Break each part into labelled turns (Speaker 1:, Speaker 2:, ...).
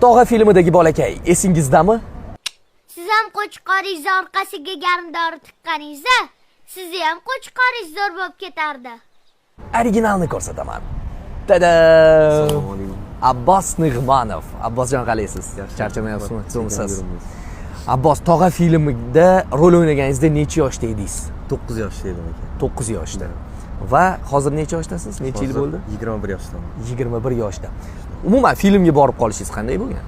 Speaker 1: Tog'a filmidagi bolakay esingizdami?
Speaker 2: Siz ham qo'chqoringizni orqasiga garmdori tiqqaningizda, sizni ham qo'chqoringiz zo'r bo'lib ketardi.
Speaker 1: Originalni ko'rsataman. Tada!
Speaker 3: Assalomu alaykum.
Speaker 1: Abbos Nig'manov. Abbosjon, qalaysiz?
Speaker 3: Yaxshi.
Speaker 1: Charchamayapsizmi? Tuzukmisiz?
Speaker 3: Yuribmiz.
Speaker 1: Abbos, Tog'a filmida rol o'ynaganingizda necha yoshda edingiz?
Speaker 3: 9 yoshda edim aka.
Speaker 1: 9 yoshda. Va hozir necha yoshdasiz? Necha yil
Speaker 3: Hozir
Speaker 1: bo'ldi?
Speaker 3: 21 yoshdaman.
Speaker 1: 21 yoshda. Umuman filmga borib qolishingiz qanday bo'lgan?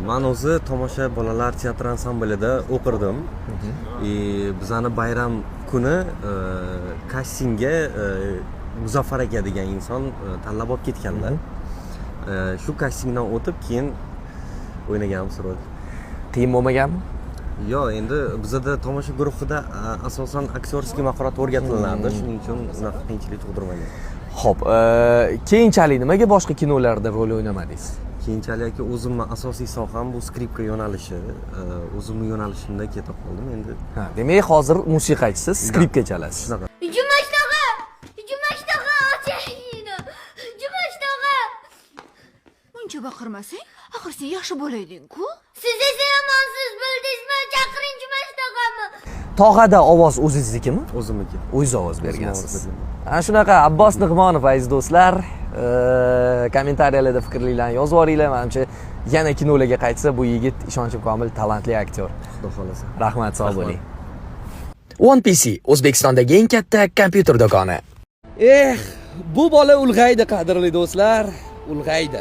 Speaker 3: Man o'zi Tomosha bolalar teatr ansamblida o'qirdim. И bizani bayram kuni kastingga Muzaffar aka degan inson tanlab olib ketganlar. Shu kastingdan o'tib keyin o'ynaganmiz rol.
Speaker 1: Qiyin bo'lmaganmi?
Speaker 3: Yo'q, endi bizada tomosha guruhida asosan актёрский mahorat o'rgatilardi, shuning uchun unaqa qiyinchilik tug'dirmagan.
Speaker 1: Xo'p, keyinchalik nimaga boshqa kinolarda rol o'ynamadingiz?
Speaker 3: Keyinchalik aka, o'zimni asosiy soham bu skripka yo'nalishi, o'zimni yo'nalishimda ketib qoldim endi.
Speaker 1: Ha, demak hozir musiqachisiz, skripka chalasiz.
Speaker 3: Shunaqa.
Speaker 2: Jumash tog'a! Jumash tog'a, oching! Jumash tog'a!
Speaker 4: Muncha baqirmasang, axir sen yaxshi bola eding-ku.
Speaker 2: Siz esa yomonsiz, bildingizmi? Chaqiring Jumash tog'amni.
Speaker 1: Tog'ada ovoz o'zingiznikimi?
Speaker 3: O'zimniki.
Speaker 1: O'zingiz ovoz bergansiz.
Speaker 3: O'zim ovoz berganman.
Speaker 1: Ana shunaqa Abbos Nig'monov, aziz do'stlar, kommentariyalarda fikrlaringlarni yozib yuboringlar. Menimcha, yana kinolarga qaytsa bu yigit ishonchim komil talantli aktyor.
Speaker 3: Xudo xohlasa.
Speaker 1: Rahmat, sog' bo'ling. One PC O'zbekistondagi eng katta kompyuter do'koni. Eh, bu bola ulg'aydi, qadrli do'stlar, ulg'aydi.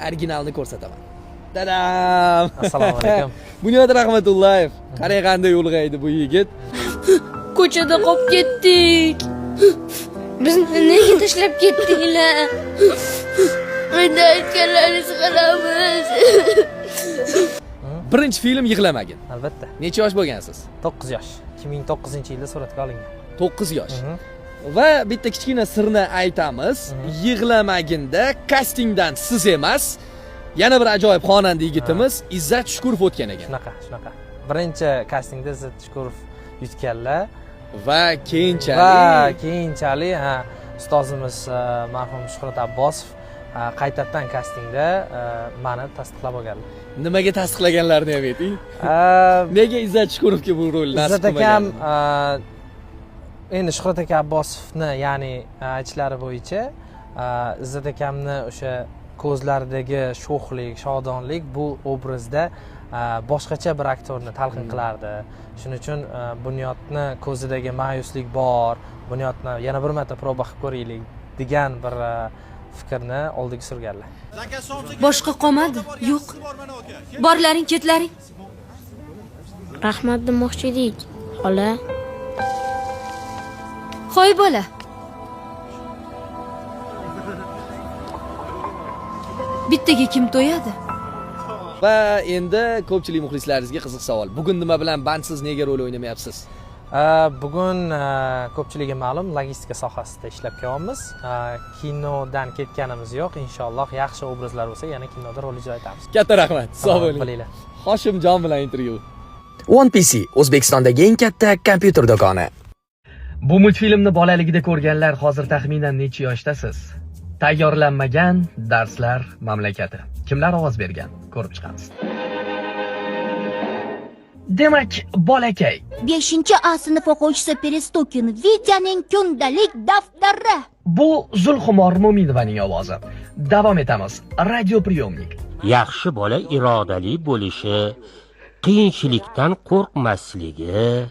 Speaker 1: Originalni ko'rsataman. Tadam!
Speaker 5: Assalomu alaykum.
Speaker 1: Bunyod Rahmatullayev. Qarang qanday ulg'aydi bu yigit.
Speaker 6: Ko'chada qolib ketdik.
Speaker 2: Bizni nega tashlab ketdinglar? Endi aytganlaringizni qilamiz.
Speaker 1: Birinchi film Yig'lamagin.
Speaker 5: Albatta.
Speaker 1: Necha yosh bo'lgansiz?
Speaker 5: 9 yosh. 2009-yilda suratga olingan.
Speaker 1: 9 yosh. Va bitta kichkina sirni aytamiz. Yig'lamaginda kastingdan siz emas, yana bir ajoyib xonanda yigitimiz Izzat Shukurov o'tgan ekan.
Speaker 5: Shunaqa, shunaqa. Birinchi kastingda Izzat Shukurov yutganlar.
Speaker 1: Va keyinchalik
Speaker 5: Va keyinchalik, ha, ustozimiz marhum Shuhrat Abbosov qaytadan kastingda mani tasdiqlab olganlar.
Speaker 1: Nimaga tasdiqlaganlarini ham ayting. Nega Izzat Shukurovga bu rol nasib
Speaker 5: Izzat akam
Speaker 1: qilmagan?
Speaker 5: Endi Shuhrat aka Abbosovni, ya'ni aytishlari bo'yicha Izzat akamni o'sha ko'zlaridagi sho'xlik, shodonlik bu obrazda boshqacha bir aktyorni talqin qilardi. Shuning uchun Bunyodni ko'zidagi ma'yuslik bor, Bunyodni yana bir marta proba qilib ko'raylik degan bir fikrni oldiga surganlar.
Speaker 6: Boshqa qolmadi. Yo'q. Borlaring, ketlaring.
Speaker 2: Rahmat demoqchi edik, xola.
Speaker 6: Hoy bola. Bittaga kim to'yadi?
Speaker 1: Va endi ko'pchilik muxlislaringizga qiziq savol. Bugun nima bilan bandsiz, nega rol o'ynamayapsiz?
Speaker 5: Bugun ko'pchilikka ma'lum logistika sohasida ishlab kelyapmiz. Kinodan ketganimiz yo'q. Inshaalloh yaxshi obrazlar bo'lsa, yana kinoda rol ijro etamiz.
Speaker 1: Katta rahmat. Sog'
Speaker 5: Salomat
Speaker 1: bo'ling.
Speaker 5: bo'linglar.
Speaker 1: Hoshimjon bilan intervyu. One PC O'zbekistondagi eng katta kompyuter do'koni. Bu multfilmni bolaligida ko'rganlar hozir taxminan necha yoshdasiz? Tayyorlanmagan darslar mamlakati. Kimlar ovoz bergan? Ko'rib chiqamiz. Demak, bolakay.
Speaker 2: 5 A sinf o'quvchisi Perestukin Vityaning kundalik daftari.
Speaker 1: Bu Zulxumor Mo'minovaning ovozi. Davom etamiz. Радиоприёмник.
Speaker 7: Yaxshi bola irodali bo'lishi, qiyinchilikdan qo'rqmasligi,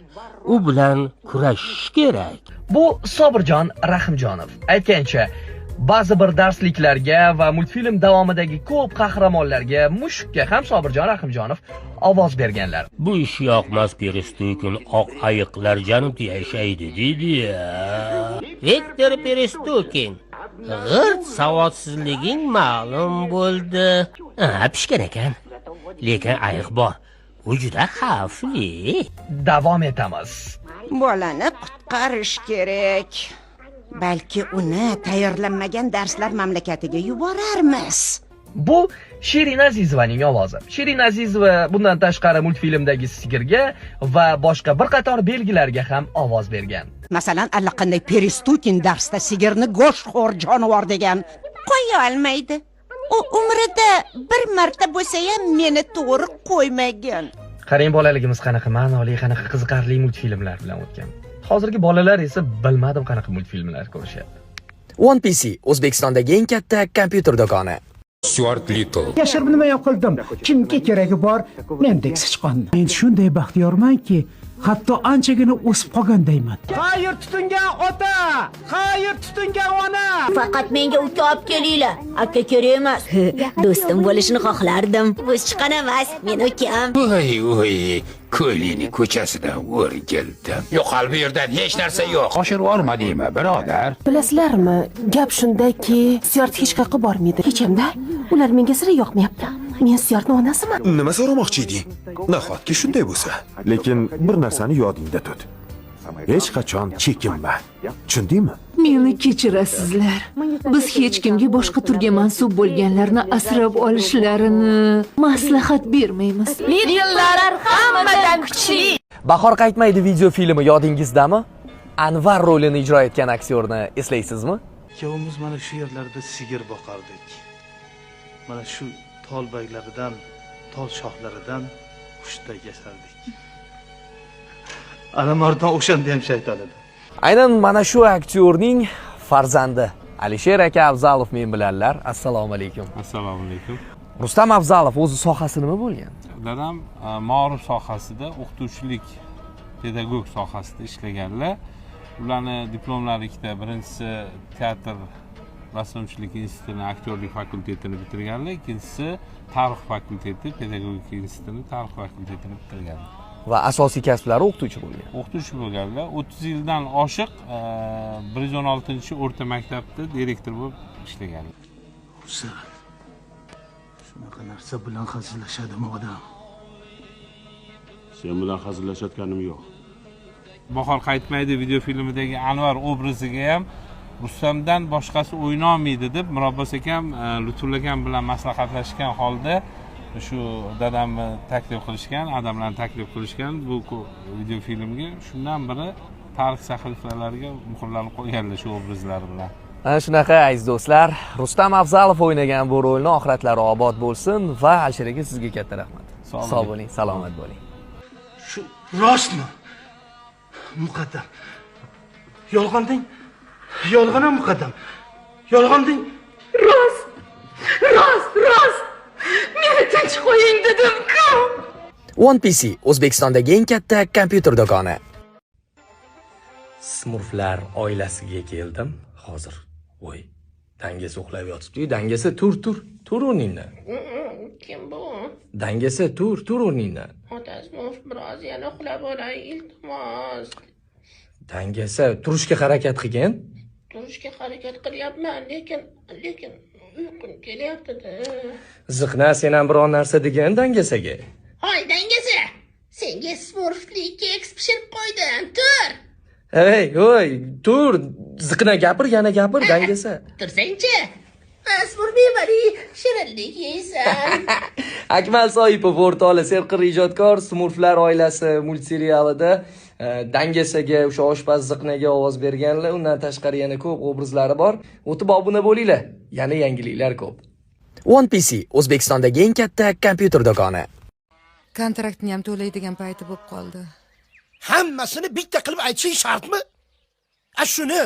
Speaker 7: u bilan kurashish kerak.
Speaker 1: Bu Sobirjon Rahimjonov. Aytgancha, ba'zi bir darsliklarga va multfilm davomidagi ko'p qahramonlarga, mushukka ham Sobirjon Rahimjonov ovoz berganlar.
Speaker 7: Bu ish yoqmas Perestukin oq ayiqlar janubda yashaydi deydi ya. Viktor Perestukin, g'irt savodsizliging ma'lum bo'ldi. Ha, pishgan ekan. Lekin ayiq bor. U juda xavfli.
Speaker 1: Davom etamiz.
Speaker 8: Bolani qutqarish kerak. Balki uni tayyorlanmagan darslar mamlakatiga yuborarmiz.
Speaker 1: Bu Shirin Azizovaning ovozi. Shirin Azizova bundan tashqari multfilmdagi sigirga va boshqa bir qator belgilarga ham ovoz bergan.
Speaker 8: Masalan, allaqanday Perestukin darsda sigirni go'shtxo'r jonivor degan. Qo'ya olmaydi. U umrida bir marta bo'lsa ham meni to'g'ri qo'ymagan.
Speaker 1: Qarang, bolaligimiz qanaqa ma'noli, qanaqa qiziqarli multfilmlar bilan o'tgan. Hozirgi bolalar esa bilmadim qanaqa multfilmlar ko'rishyapti. One PC O'zbekistondagi eng katta kompyuter do'koni.
Speaker 9: Stuart Little.
Speaker 10: Yashirib nima qildim? Kimga keragi bor mendek sichqonni? Men shunday baxtiyormanki, hatto anchagina o'sib qolgandayman. Xayr tutingan ota, xayr tutingan ona.
Speaker 2: Faqat menga uka olib kelinglar. Aka kerak emas. Do'stim bo'lishini xohlardim. Bu sichqon emas, men ukam.
Speaker 9: Voy voy, Ko'lini ko'chasidan o'rgildim. Yo'qol, bu yerdan hech narsa yo'q. Oshirib yuborma deyman, birodar.
Speaker 4: Bilasizlarmi, gap shundaki, Styuart hech qayoqqa bormaydi. Hech hamda ular menga sira yoqmayapti. Men Styuartni onasiman.
Speaker 11: Nima so'ramoqchi eding? Nahotki shunday bo'lsa? Lekin bir narsani yodingda tut. Hech qachon chekinma. Tushundingmi?
Speaker 6: Meni kechirasizlar. Biz hech kimga boshqa turga mansub bo'lganlarni asrab olishlarini maslahat bermaymiz.
Speaker 4: Littlelar hammadan kuchli.
Speaker 1: Bahor qaytmaydi video filmi yodingizdami? Anvar rolini ijro etgan aktyorni eslaysizmi?
Speaker 12: Ikkovimiz mana shu yerlarda sigir boqardik. Mana shu tol barglaridan, tol shoxlaridan hushtak yasardik. Alimardon o'shanda ham shayton edi.
Speaker 1: Aynan mana shu aktyorning farzandi Alisher aka Afzalov men bilanlar. Assalomu alaykum.
Speaker 13: Assalomu alaykum.
Speaker 1: Rustam Afzalov o'zi sohasi nima bo'lgan?
Speaker 13: Dadam maorif sohasida, o'qituvchilik, pedagog sohasida ishlaganlar. Ularni diplomlari ikkita. Birinchisi teatr rassomchilik institutini aktyorlik fakultetini bitirganlar, ikkinchisi tarix fakulteti, pedagogika institutini tarix fakultetini bitirganlar.
Speaker 1: Va asosiy kasblari o'qituvchi bo'lgan.
Speaker 13: O'qituvchi bo'lganlar. 30 yildan oshiq 116 o'rta maktabda direktor bo'lib ishlaganlar.
Speaker 12: Shunaqa narsa bilan hazillashadimi odam?
Speaker 14: Sen bilan hazillashayotganim yo'q.
Speaker 13: Bahor qaytmaydi videofilmidagi Anvar obraziga ham Rustamdan boshqasi o'ynolmaydi deb Murabbos akam, Lutfulla akam bilan maslahatlashgan holda shu dadamni taklif qilishgan, adamlarni taklif qilishgan bu videofilmga. Shundan biri tarix sahifalariga muhrlanib qo'yganlar shu obrazlari bilan.
Speaker 1: Ana shunaqa, aziz do'stlar, Rustam Afzalov o'ynagan bu rolni oxiratlari obod bo'lsin va Alisher aka, sizga katta rahmat. Sog' bo'ling, salomat bo'ling.
Speaker 12: Shu rostmi? Muqaddam. Yolg'on deng. Yolg'on ham, muqaddam. Yolg'on deng.
Speaker 4: Rost. Rost, rost. Meni tinch qo'ying dedim-ku.
Speaker 1: One PC O'zbekistondagi eng katta kompyuter do'koni. Smurflar oilasiga keldim hozir. Voy, dangasa uxlab yotibdi. Dangasa, tur, tur, tur o'rningdan.
Speaker 15: Kim bu?
Speaker 1: Dangasa, tur, tur o'rningdan.
Speaker 15: Ota Smurf, biroz yana uxlab olay, iltimos.
Speaker 1: Dangasa, turishga harakat qilgin.
Speaker 15: Turishga harakat qilyapman, lekin uyqum kelyapti-da.
Speaker 1: Ziqna, sen ham biron narsa degin dangasaga.
Speaker 15: Hoy, dangasa! Senga smurfli keks pishirib qo'ydim. Tur!
Speaker 1: Ey, voy, tur, ziqna, gapir, yana gapir, dangasa.
Speaker 15: Tursangchi. Smurf mevali shirinlik yeysan.
Speaker 1: Akmal Soipov o'rtoqlar, serqir ijodkor Smurflar oilasi multserialida dangasaga, o'sha oshpaz ziqnaga ovoz berganlar. Undan tashqari yana ko'p obrazlari bor. O'tib obuna bo'linglar. Yana yangiliklar ko'p. One PC O'zbekistondagi eng katta kompyuter do'koni.
Speaker 16: Kontraktni ham to'laydigan payti bo'lib qoldi.
Speaker 17: Hammasini bitta qilib aytishing shartmi? A shuni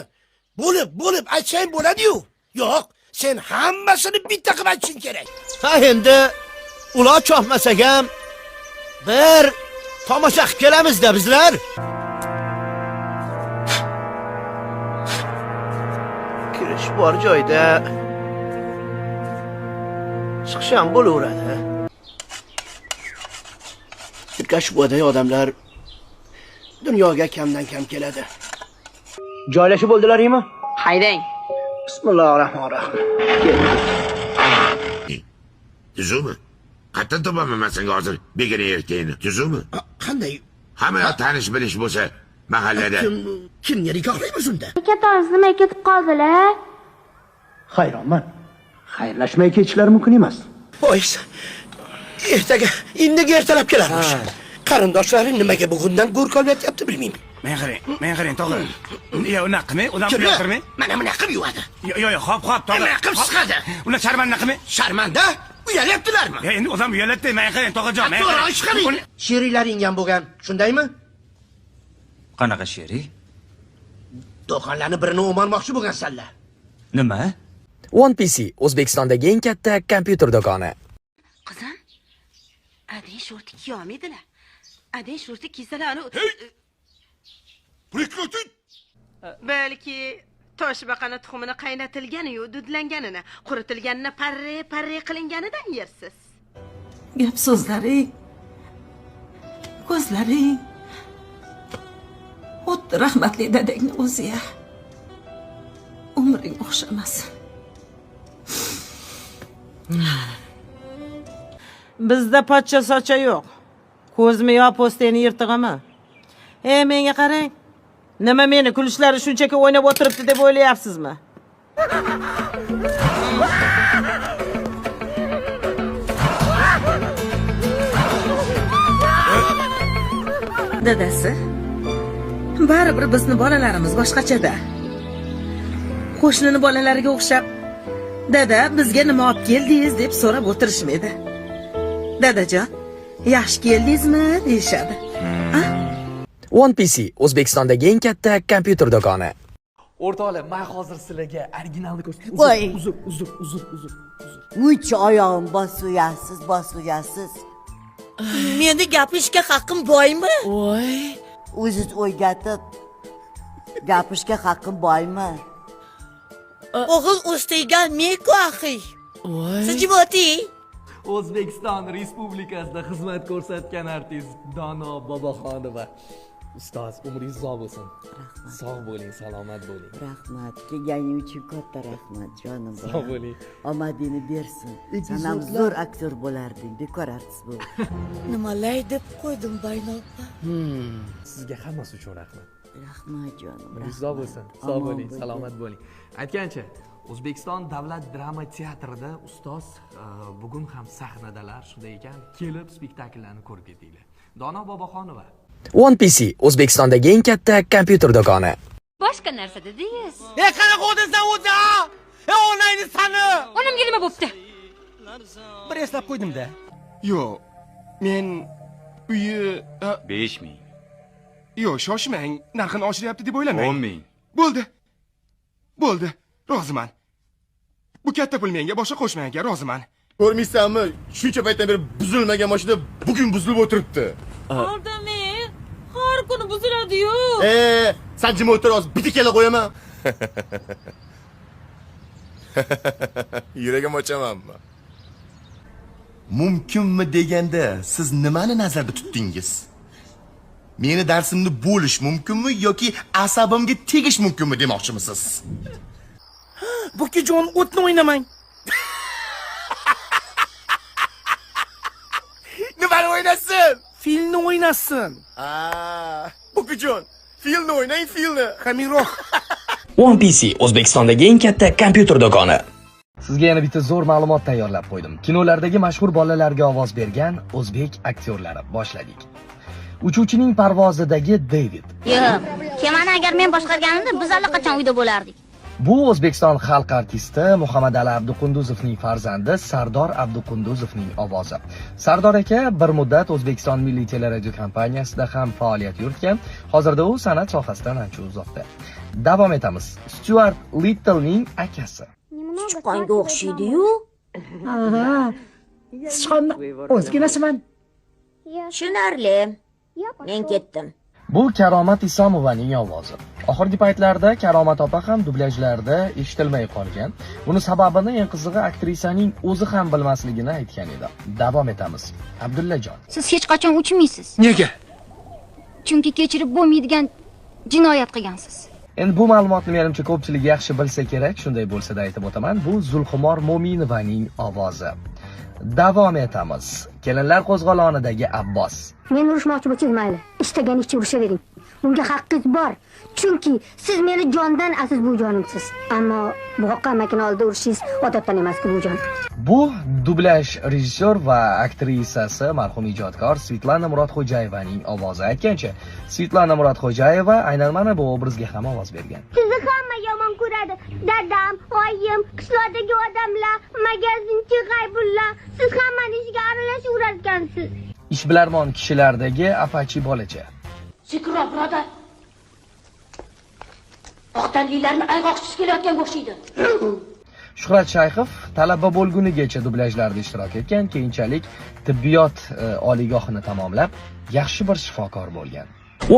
Speaker 17: bo'lib bo'lib aytsang bo'ladi-yu. Yo'q, sen hammasini bitta qilib aytishing kerak. Ha, endi ular chopmasak ham bir tomosha qilib kelamiz-da bizlar. Kirish bor joyda chiqish ham bo'laveradi. Tirkashboday odamlar dunyoga kamdan kam keladi. Joylashib bo'ldilaringmi?
Speaker 15: Haydang.
Speaker 17: Bismillahirrohmanirrohim.
Speaker 9: Tuzukmi? Qayerdan topaman man senga hozir begona erkakni? Tuzukmi?
Speaker 17: Qanday?
Speaker 9: Hamma yoq tanish bilish bo'lsa mahallada.
Speaker 17: Kim kimga nikohlaymiz unda?
Speaker 2: Kattamiz nima ketib qoldilar?
Speaker 17: Hayronman. Xayrlashmay ketishlari mumkin emas. Voy, ertaga, indigi ertalab kelarmish. Qarindoshlari nimaga bugundan go'rkov yatyapti bilmayman.
Speaker 9: Men qarang, men qarang tog'a. Yo, unaqa qilmang, odam uyaltirmang.
Speaker 17: Mana bunaqa qilib yuvadi.
Speaker 9: Yo, yo, hop, hop tog'a.
Speaker 17: Nima qilib siqadi?
Speaker 9: Ular sharmanda qilmang.
Speaker 17: Sharmanda? Uyalyaptilarmi?
Speaker 9: Ya, endi odam uyaladi, men qarang tog'ajon, men.
Speaker 17: To'g'ri, chiqaring. Sheriklaring ham bo'lgan, shundaymi?
Speaker 14: Qanaqa sherik?
Speaker 17: Do'konlarni birini o'marmoqchi bo'lgansanlar.
Speaker 14: Nima?
Speaker 1: One PC O'zbekistondagi eng katta kompyuter do'koni.
Speaker 4: Qizim, adang shorti kiyolmaydilar. Adang shorti kiysalar anu
Speaker 17: Прекратить!
Speaker 4: Balki toshbaqani tuxumini qaynatilgani-yu dudlanganini, quritilganini parre-parre qilinganidan yersiz.
Speaker 6: Gap so'zlaring, ko'zlaring xuddi rahmatli dadangni o'zi-ya. Umring o'xshamasin.
Speaker 4: Bizda pochcha socha yo'q. Ko'zmi yo po'steni yirtig'imi? Ey, menga qarang. Nima meni kulishlari shunchaki o'ynab o'tiribdi deb o'ylayapsizmi? Dadasi, baribir bizni bolalarimiz boshqachada. Qo'shnini bolalariga o'xshab, dada bizga nima olib keldingiz deb so'rab o'tirishmaydi. Dadajon, yaxshi keldingizmi deyishadi.
Speaker 1: One PC O'zbekistondagi eng katta kompyuter do'koni. O'rtoqlar, men hozir sizlarga originalni ko'rsataman.
Speaker 8: Voy.
Speaker 1: Uzr, uzr, uzr, uzr.
Speaker 8: Muncha oyog'im bosuyasiz, bosuyasiz.
Speaker 4: Meni gapirishga haqqim bormi?
Speaker 8: Voy. O'zingiz o'rgatib gapirishga haqqim bormi?
Speaker 4: O'g'il o'stirgan men-ku axir.
Speaker 1: Voy.
Speaker 4: Siz jim o'ting.
Speaker 1: O'zbekiston Respublikasida xizmat ko'rsatgan artist Dono Boboxonova. Ustoz, umringiz uzoq bo'lsin.
Speaker 8: Rahmat.
Speaker 1: Sog' bo'ling, salomat bo'ling.
Speaker 8: Rahmat. Kelganing uchun katta rahmat, jonim.
Speaker 1: Sog' bo'ling.
Speaker 8: Omadingni bersin. Sen ham zo'r aktyor bo'larding, bekor artist bo'l.
Speaker 4: Nimalar deb qo'ydim Bayno opa?
Speaker 1: Sizga hammasi uchun rahmat.
Speaker 8: Rahmat jonim.
Speaker 1: Umringiz uzoq bo'lsin. Sog' bo'ling, salomat bo'ling. Aytgancha, O'zbekiston Davlat drama teatrida ustoz bugun ham sahnadalar, shunday ekan, kelib spektakllarni ko'rib ketinglar. Dono Boboxonova. One PC O'zbekistondagi eng katta kompyuter do'koni.
Speaker 18: Boshqa narsa dedingiz.
Speaker 17: E, qanaqa odamsan o'zi? E, onangni sani.
Speaker 18: Onamga nima bo'pti?
Speaker 17: Bir eslab qo'ydim-da.
Speaker 9: Yo'q, men uyi
Speaker 14: 5000.
Speaker 9: Yo'q, shoshmang, narxini oshiryapti deb o'ylamang.
Speaker 14: 10000.
Speaker 9: Bo'ldi. Bo'ldi, roziman. Bu katta pul menga, boshqa qo'shmang aka, roziman.
Speaker 17: Ko'rmaysanmi? Shuncha paytdan beri buzilmagan mashina bugun buzilib o'tiribdi.
Speaker 18: Aldamang. Har kuni buziladi-yu.
Speaker 17: San jim o'tir, hozir bitta kela qo'yaman. Yuragim ochamanmi? Mumkinmi deganda siz nimani nazarda tutdingiz? Meni darsimni bo'lish mumkinmi yoki asabimga tegish mumkinmi demoqchimisiz?
Speaker 10: Bukijon, o'tni o'ynamang.
Speaker 17: Nimani o'ynasin?
Speaker 10: Filni o'ynasin.
Speaker 17: Bukijon, filni o'ynang, filni.
Speaker 10: Hamiroq.
Speaker 1: One PC O'zbekistondagi eng katta kompyuter do'koni. Sizga yana bitta zo'r ma'lumot tayyorlab qo'ydim. Kinolardagi mashhur bolalarga ovoz bergan o'zbek aktyorlari. Boshladik. Uchuvchining parvozidagi David.
Speaker 2: Yo'q, kemani agar men boshqarganimda biz allaqachon uyda bo'lardik.
Speaker 1: Bu O'zbekiston xalq artisti Muhammadali Abduqunduzovning farzandi Sardor Abduqunduzovning ovozi. Sardor aka bir muddat O'zbekiston Milliy teleradiokompaniyasida ham faoliyat yuritgan. Hozirda u san'at sohasidan ancha uzoqda. Davom etamiz. Stuart Littlening akasi.
Speaker 2: Sichqonga o'xshaydi-yu.
Speaker 10: Aha. Sichqonni o'zginasiman.
Speaker 2: Tushunarli. Men ketdim.
Speaker 1: Bu Karomat Isomovaning ovozi. Oxirgi paytlarda Karomat opa ham dublyajlarda eshitilmay qolgan. Buni sababini eng qizig'i aktrisaning o'zi ham bilmasligini aytgan edi. Davom etamiz. Abdullajon.
Speaker 2: Siz hech qachon uchmaysiz.
Speaker 9: Nega?
Speaker 2: Chunki kechirib bo'lmaydigan jinoyat qilgansiz.
Speaker 1: Endi bu ma'lumotni menimcha ko'pchilik yaxshi bilsa kerak, shunday bo'lsa-da aytib o'taman. Bu Zulxumor Mo'minovaning ovozi. Davom etamiz. Kelinlar qo'zg'olonidagi Abbos.
Speaker 2: Men urushmoqchi bo'lsangiz mayli. Istagan ishchi urushavering. Bunga haqqingiz bor. Chunki siz meni jondan aziz buvijonimsiz. Ammo bu amakini oldida urishingiz odobdan emas-ku buvijon.
Speaker 1: Bu dublyaj rejissyor va aktrisasi marhum ijodkor Svetlana Murodxo'jayevaning ovozi. Aytgancha, Svetlana Murodxo'jayeva aynan mana bu obrazga ham ovoz bergan.
Speaker 2: Sizni hamma yomon ko'radi. Dadam, oyim, qishloqdagi odamlar, magazinchi G'aybulla. Siz hammani ishiga aralashaverarkansiz.
Speaker 1: Ishbilarmon kishilardagi apachi bolacha.
Speaker 15: Sekinroq, birodar. Oqtanlilarni ayg'oqchisi kelayotganga o'xshaydi.
Speaker 1: Shuhrat Shayxov talaba bo'lgunigacha dublyajlarda ishtirok etgan, keyinchalik tibbiyot oliygohini tamomlab, yaxshi bir shifokor bo'lgan.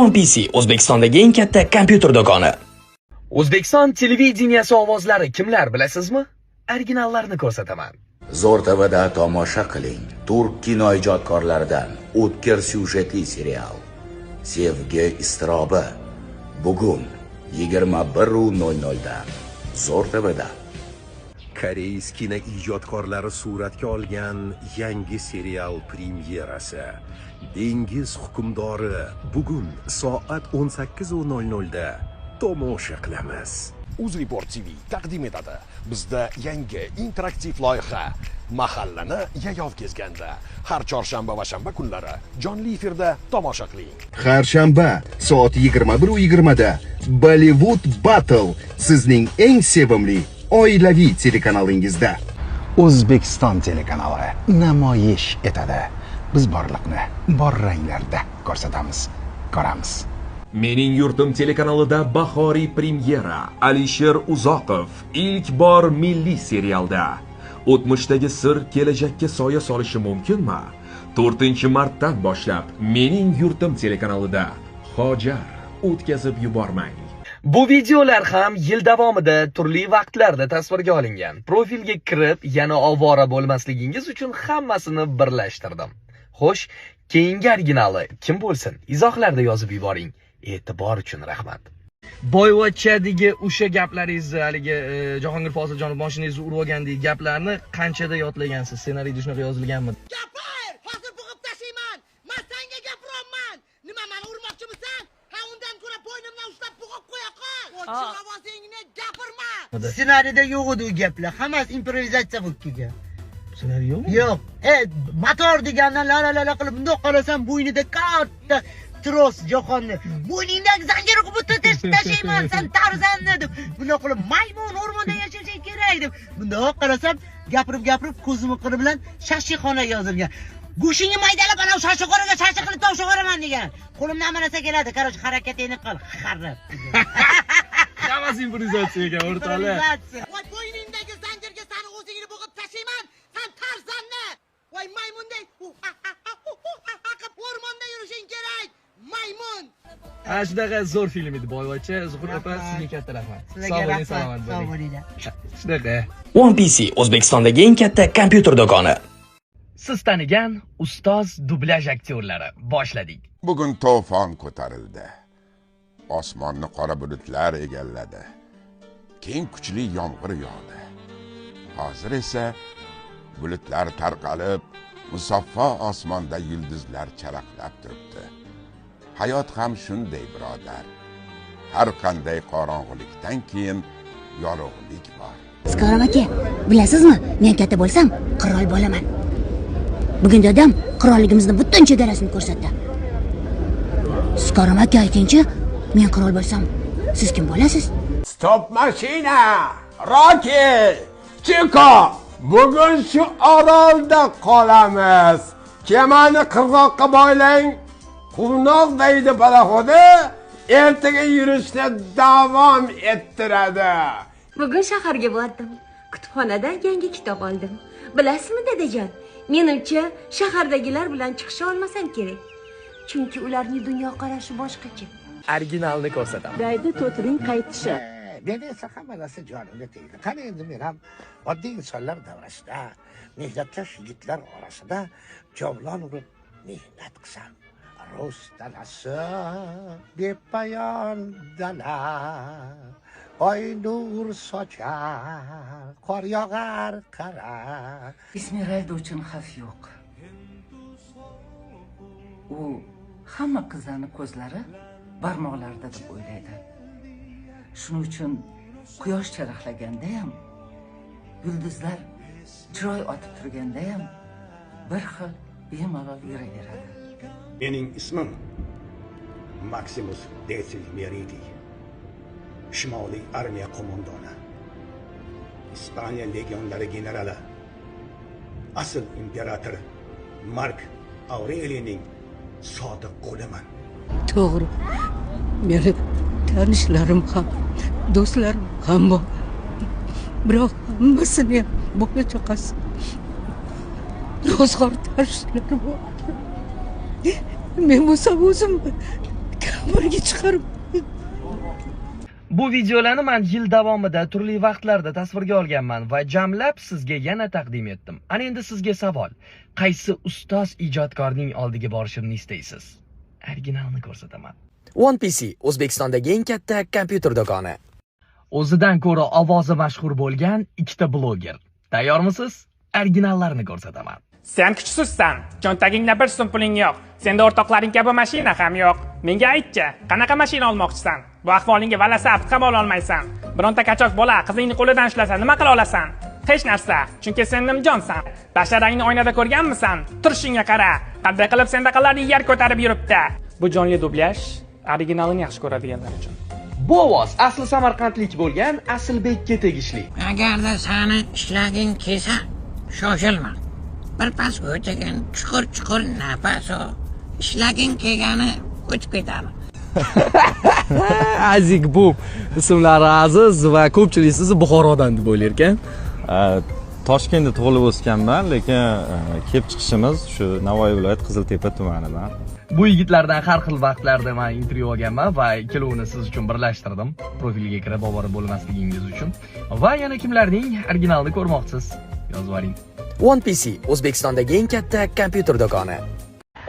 Speaker 1: One PC O'zbekistondagi eng katta kompyuter do'koni. O'zbekiston televideniyasi ovozlari kimlar bilasizmi? Originallarni ko'rsataman.
Speaker 9: Zo'r TVda tomosha qiling. Turk kino ijodkorlaridan o'tkir syujetli serial Sevgi iztirobi bugun 21:00 da Zo'r TVda.
Speaker 11: Koreys kino ijodkorlari suratga olgan yangi serial premyerasi Dengiz hukmdori bugun soat 18:00 da tomosha qilamiz.
Speaker 17: UzReport TV taqdim etadi. Bizda yangi interaktiv loyiha Mahallani yayov kezganda har chorshanba va shanba kunlari jonli efirda tomosha qiling.
Speaker 19: Har shanba soat 21:20 da Bollywood Battle sizning eng sevimli oilaviy telekanalingizda.
Speaker 9: O'zbekiston telekanali namoyish etadi. Biz borliqni bor ranglarda ko'rsatamiz, ko'ramiz.
Speaker 11: Mening yurtim telekanalida bahoriy premyera Alisher Uzoqov ilk bor milliy serialda. O'tmishdagi sir kelajakka soya solishi mumkinmi? 4-martdan boshlab Mening yurtim telekanalida Hojar o'tkazib yubormang.
Speaker 1: Bu videolar ham yil davomida turli vaqtlarda tasvirga olingan. Profilga kirib, yana ovora bo'lmasligingiz uchun hammasini birlashtirdim. Xo'sh, keyingi originali kim bo'lsin? Izohlarda yozib yuboring. E'tibor uchun rahmat. Boyvachadagi o'sha gaplaringizni, haligi Jahongir Foziljonov mashinangizni urib olgandek gaplarni qanchada yodlagansiz? Ssenariyda shunaqa yozilganmi?
Speaker 15: Gapir! Hozir bo'g'ib tashlayman. Men senga gapiryapman. Nima, meni urmoqchimisan? Ha, undan ko'ra bo'ynimdan ushlab bo'g'ib qo'ya qol. O'chir ovozingni, gapirma.
Speaker 4: Ssenariyda yo'q edi u gaplar. Hammasi improvizatsiya bo'lib kelgan.
Speaker 1: Ssenariy yo'qmi?
Speaker 4: Yo'q. Motor degandan la la la qilib bundoq qarasam bo'ynida katta tros Jahonni. Bo'yningdagi zanjirni qilib tashlayman, sen tarzanni deb. Bundoq qilib maymun o'rmonda yashashing kerak deb. Bundoq qarasam gapirib ko'zimni qiri bilan shashixonaga yozilgan. Go'shingni maydalab ana shashixonaga shashi qilib topshiraman degan. Qo'limdan hamma narsa keladi. Qaroch harakatingni qil, xarrab.
Speaker 1: Hammasi improvizatsiya ekan, o'rtoqlar.
Speaker 15: Voy bo'yningdagi zanjirga seni o'zingni bo'g'ib tashlayman, sen tarzanni. Voy maymunday qilib o'rmonda yurishing kerak. Maymun.
Speaker 1: Ana shunaqa zo'r film edi Boyvachcha. Zuhur opa, sizga katta rahmat.
Speaker 4: Sizlarga rahmat. Salomat bo'linglar.
Speaker 1: Shunaqa. One PC O'zbekistondagi eng katta kompyuter do'koni. Siz tanigan ustoz dublyaj aktyorlari. Boshladik.
Speaker 9: Bugun to'fon ko'tarildi. Osmonni qora bulutlar egalladi. Keyin kuchli yomg'ir yog'di. Hozir esa bulutlar tarqalib, musaffo osmonda yulduzlar charaqlab turibdi. Hayot ham shunday, birodar. Har qanday qorong'ulikdan keyin yorug'lik bor.
Speaker 15: Skarom aka, bilasizmi, men katta bo'lsam qirol bo'laman. Bugun dadam qirolligimizni butun chegarasini ko'rsatdi. Skarom aka, aytingchi, men qirol bo'lsam, siz kim bo'lasiz?
Speaker 9: Stop mashina! Roki! Chiko! Bugun shu orolda qolamiz. Kemani qirg'oqqa boylang. Quvnoq deydi paraxodi, ertaga yurishni davom ettiradi.
Speaker 18: Bugun shaharga bordim. Kutubxonadan yangi kitob oldim. Bilasizmi, dadajon? Menimcha, shahardagilar bilan chiqisha olmasam kerak. Chunki ularning dunyoqarashi boshqacha.
Speaker 1: Originalni ko'rsataman.
Speaker 4: Daydi to'tining qaytishi.
Speaker 17: Meni esa hamma narsa jonimga tegdi. Qani endi men ham oddiy insonlar davrasida, mehnatkash yigitlar orasida javlon urib mehnat qilsam. Rus dalasi bepoyon dala, oy nur sochar, qor yog'ar qara.
Speaker 6: Esmeralda uchun xavf yo'q. U hamma qizlarning ko'zlari
Speaker 20: Barmoqlarida deb o'ylaydi. Shuning uchun quyosh charaqlaganda ham, yulduzlar chiroy otib turganda ham bir xil bemalol yuraveradi.
Speaker 17: Mening ismim Maximus Decil Meridiy. Shimoliy armiya qo'mondoni. Ispaniya legionlari generali. Asl imperator Mark Aureliyning sodiq qo'liman.
Speaker 20: To'g'ri. Meni tanishlarim ham, do'stlarim ham bor. Biroq hammasini ham bola chaqasi, ro'zg'or tanishlari bor. Men bo'lsam o'zim kamarga chiqarib.
Speaker 1: Bu videolarni men yil davomida turli vaqtlarda tasvirga olganman va jamlab sizga yana taqdim etdim. Ana endi sizga savol. Qaysi ustoz ijodkorning oldiga borishimni istaysiz? Originalni ko'rsataman. One PC O'zbekistondagi eng katta kompyuter do'koni. O'zidan ko'ra ovozi mashhur bo'lgan ikkita bloger. Tayyormisiz? Originallarni ko'rsataman.
Speaker 21: Sen kuchsizsan, cho'ntagingda bir so'm puling yo'q. Senda o'rtoqlaring kabi mashina ham yo'q. Menga aytchi, qanaqa mashina olmoqchisan? Bu ahvolingga velosiped ham ola olmaysan. Bironta kachoq bola qizingni qo'lidan ushlasa nima qila olasan? Hech narsa, chunki sen nimjonsan. Basharangni oynada ko'rganmisan? Turishingga qara. Qanday qilib sendaqalarni yer ko'tarib yuribdi? Bu jonli dublyaj originalini yaxshi ko'radiganlar uchun.
Speaker 1: Bu ovoz asli samarqandlik bo'lgan Asilbekka tegishli.
Speaker 22: Agarda seni ishlaging kelsa, shoshilma. Bir pas o'tagin, chuqur-chuqur nafas ol. Ishlaging kelgani o'tib ketadi.
Speaker 1: Azik bu ismlari aziz va ko'pchilik sizni Buxorodan deb o'ylar ekan.
Speaker 23: Toshkentda tug'ilib o'sganman, lekin kelib chiqishimiz shu Navoiy viloyati Qiziltepa tumanidan.
Speaker 1: Bu yigitlardan har xil vaqtlarda men intervyu olganman va ikkalovini siz uchun birlashtirdim. Profiliga kirib ovora bo'lmasligingiz uchun. Va yana kimlarning originalini ko'rmoqchisiz? Yozib oling. One PC O'zbekistondagi eng katta kompyuter do'koni.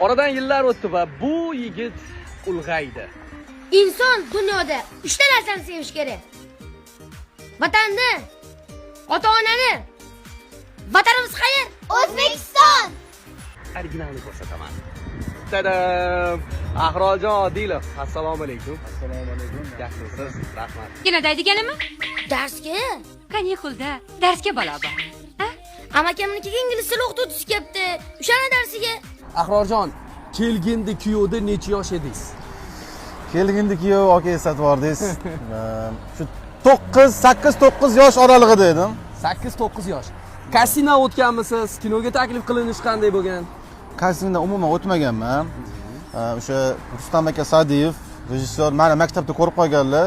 Speaker 1: Oradan yillar o'tdi va bu yigit ulg'aydi.
Speaker 2: Inson dunyoda 3 ta narsani sevish kerak. Vatanni, ota-onani. Vatanimiz qayer? O'zbekiston.
Speaker 1: Originalni ko'rsataman. Tadam! Ahrorjon Odilov, assalomu alaykum. Assalomu alaykum. Yaxshimisiz? Rahmat.
Speaker 24: Kinodaydiganimi?
Speaker 2: Darsga.
Speaker 24: Kanikulda darsga balo bor.
Speaker 2: Amakimnikiga ingliz tili o'qituvchisi kelibdi. O'shani darsiga.
Speaker 1: Ahrorjon, kelgindi kuyovda necha yosh edingiz?
Speaker 25: Kelgindi kuyov aka eslatib yubordingiz. Shu 9, 8, 9 yosh oralig'ida edim.
Speaker 1: 8, 9 yosh. Kasino o'tganmisiz? Kinoga taklif qilinish qanday bo'lgan?
Speaker 25: Kasinoda umuman o'tmaganman. O'sha Rustam aka Sadiyev rejissyor meni maktabda ko'rib qolganlar.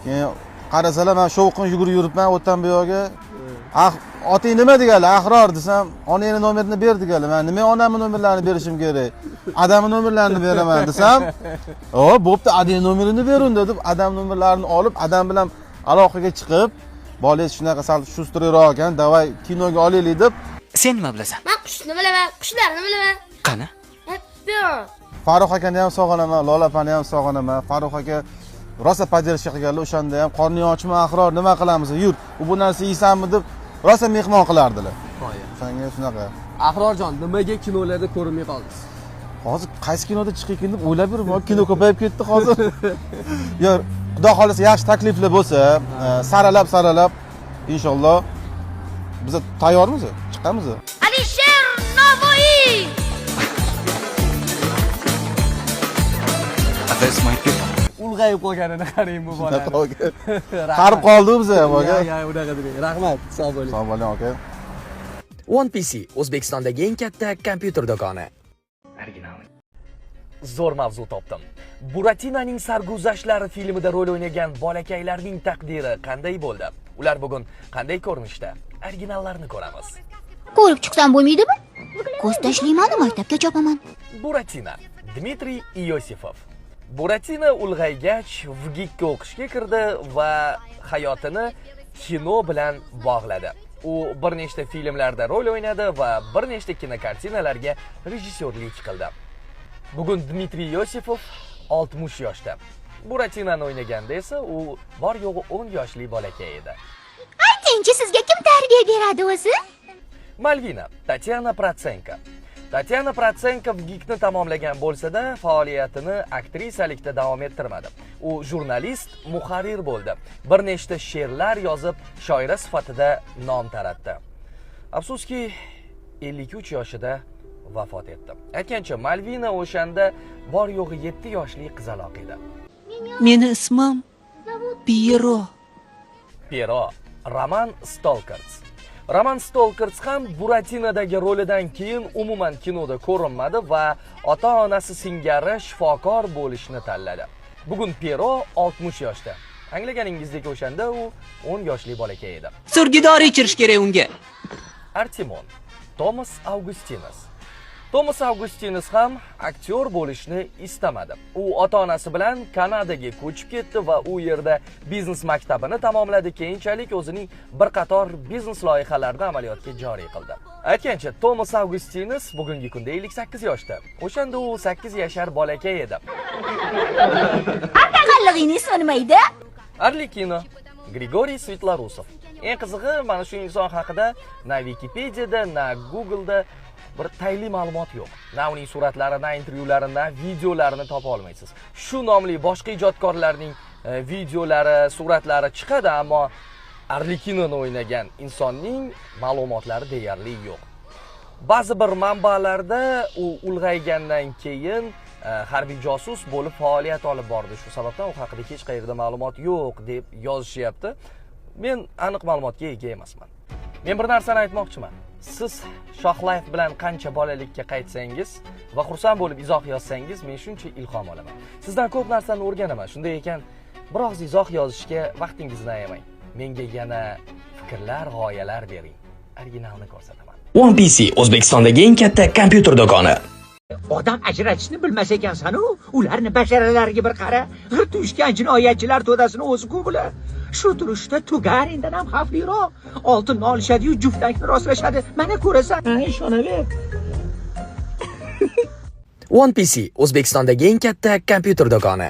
Speaker 25: Keyin qarasalar men shovqin yugurib yuribman o'tdan bu yoqqa. Ah, oting nima deganlar? Ahror desam, onangning nomerini ber deganlar. Men nima onamning nomerlarini berishim kerak? Adamning nomerlarini beraman desam, "O, bo'pti, adang nomerini ber unda" deb adam nomerlarini olib, adam bilan aloqaga chiqib, bolangiz shunaqa sal shustroq ekan, davay kinoga olaylik deb.
Speaker 14: Sen nima bilasan?
Speaker 2: Men qushni bilaman, qushlarni bilaman.
Speaker 14: Qani?
Speaker 25: Farruh akani ham sog'inaman, Lola opani ham sog'inaman. Farruh aka rosa podдержка qilganlar, o'shanda ham qorning ochmi Ahror, nima qilamiz? Yur, u bu narsa yeysanmi deb rosa mehmon qilardilar. O'shanga shunaqa.
Speaker 1: Ahrorjon, nimaga kinolarda ko'rinmay qoldingiz?
Speaker 25: Hozir qaysi kinoda chiqaykin deb o'ylab yuribman. Kino ko'payib ketdi hozir. Yo, Xudo xolasa yaxshi takliflar bo'lsa, saralab inshaalloh biz tayyormiz, chiqamiz.
Speaker 2: Alisher Navoiy.
Speaker 1: Ulg'ayib qolganini qarang bu bolani.
Speaker 25: Qarib qoldi biz ham aka.
Speaker 1: Ya, unaqa demang. Rahmat, sog' bo'ling.
Speaker 25: Sog' bo'ling aka.
Speaker 1: One PC O'zbekistondagi eng katta kompyuter do'koni. Original. Zo'r mavzu topdim. Buratinoning sarguzashtlari filmida rol o'ynagan bolakaylarning taqdiri qanday bo'ldi? Ular bugun qanday ko'rinishda? Originallarni ko'ramiz.
Speaker 26: Ko'rib chiqsam bo'lmaydimi? Ko'z tashlayman, maktabga chopaman.
Speaker 1: Buratino, Dmitriy Iosifov. Buratino ulg'aygach VGIKka o'qishga kirdi va hayotini kino bilan bog'ladi. U bir nechta filmlarda rol o'ynadi va bir nechta kinokartinalarga rejissyorlik qildi. Bugun Dmitriy Iosifov 60 yoshda. Buratinoni o'ynaganda esa u bor yo'g'i 10 yoshli bolakay edi.
Speaker 26: Aytingchi, sizga kim tarbiya beradi o'zi?
Speaker 1: Malvina, Tatyana Protsenko. Tatyana Protsenko VGIKni tamomlagan bo'lsa-da, faoliyatini aktrisalikda davom ettirmadi. U jurnalist, muharrir bo'ldi. Bir nechta she'rlar yozib, shoira sifatida nom taratdi. Afsuski, 53 yoshida vafot etdi. Aytgancha, Malvina o'shanda bor yo'g'i 7 yoshli qizaloq edi.
Speaker 6: Meni ismim Piero.
Speaker 1: Pero Roman Stolkerts. Roman Stolkerts ham Buratinodagi rolidan keyin umuman kinoda ko'rinmadi va ota-onasi singari shifokor bo'lishni tanladi. Bugun Pero 60 yoshda. Anglaganingizdek, o'shanda u 10 yoshli bolakay edi.
Speaker 3: Surgidori ichirish kerak unga.
Speaker 1: Artimon Tomas Augustinus. Tomas Augustinus ham aktyor bo'lishni istamadi. U ota-onasi bilan Kanadaga ko'chib ketdi va u yerda biznes maktabini tamomladi. Keyinchalik o'zining bir qator biznes loyihalarini amaliyotga joriy qildi. Aytgancha, Tomas Augustinus bugungi kunda 58 yoshda. O'shanda u 8 yashar bolakay edi.
Speaker 26: Qallig'ingni ismi nima edi?
Speaker 1: Arlekino Grigoriy Svetlorusov. Eng qizig'i, mana shu inson haqida na Wikipedia'da, na Google'da bir tayli ma'lumot yo'q. Na uning suratlari, na intervyulari, na videolarini topa olmaysiz. Shu nomli boshqa ijodkorlarning videolari, suratlari chiqadi, ammo Arlekinoni o'ynagan insonning ma'lumotlari deyarli yo'q. Ba'zi bir manbalarda u ulg'aygandan keyin harbiy josus bo'lib faoliyat olib bordi. Shu sababdan u haqida hech qayerda ma'lumot yo'q deb yozishyapti. Men aniq ma'lumotga ega emasman. Men bir narsani aytmoqchiman. Siz Shoh Life bilan qancha bolalikka qaytsangiz va xursand bo'lib izoh yozsangiz, men shuncha ilhom olaman. Sizdan ko'p narsani o'rganaman. Shunday ekan, bir og'iz izoh yozishga vaqtingizni ayamang. Menga yana fikrlar, g'oyalar bering. Originalni ko'rsataman. One PC O'zbekistondagi eng katta kompyuter do'koni.
Speaker 5: Odam ajratishni bilmas ekansan-u, ularni basharalariga bir qara. G'irt uyushgan jinoyatchilar to'dasini o'zi-ku bular. Shu turishda Tugarindan ham xavfliroq. Oltinni olishadi-yu, juftakni rostlashadi. Mana ko'rasan, ha, ishonaver.
Speaker 1: One PC O'zbekistondagi eng katta kompyuter do'koni.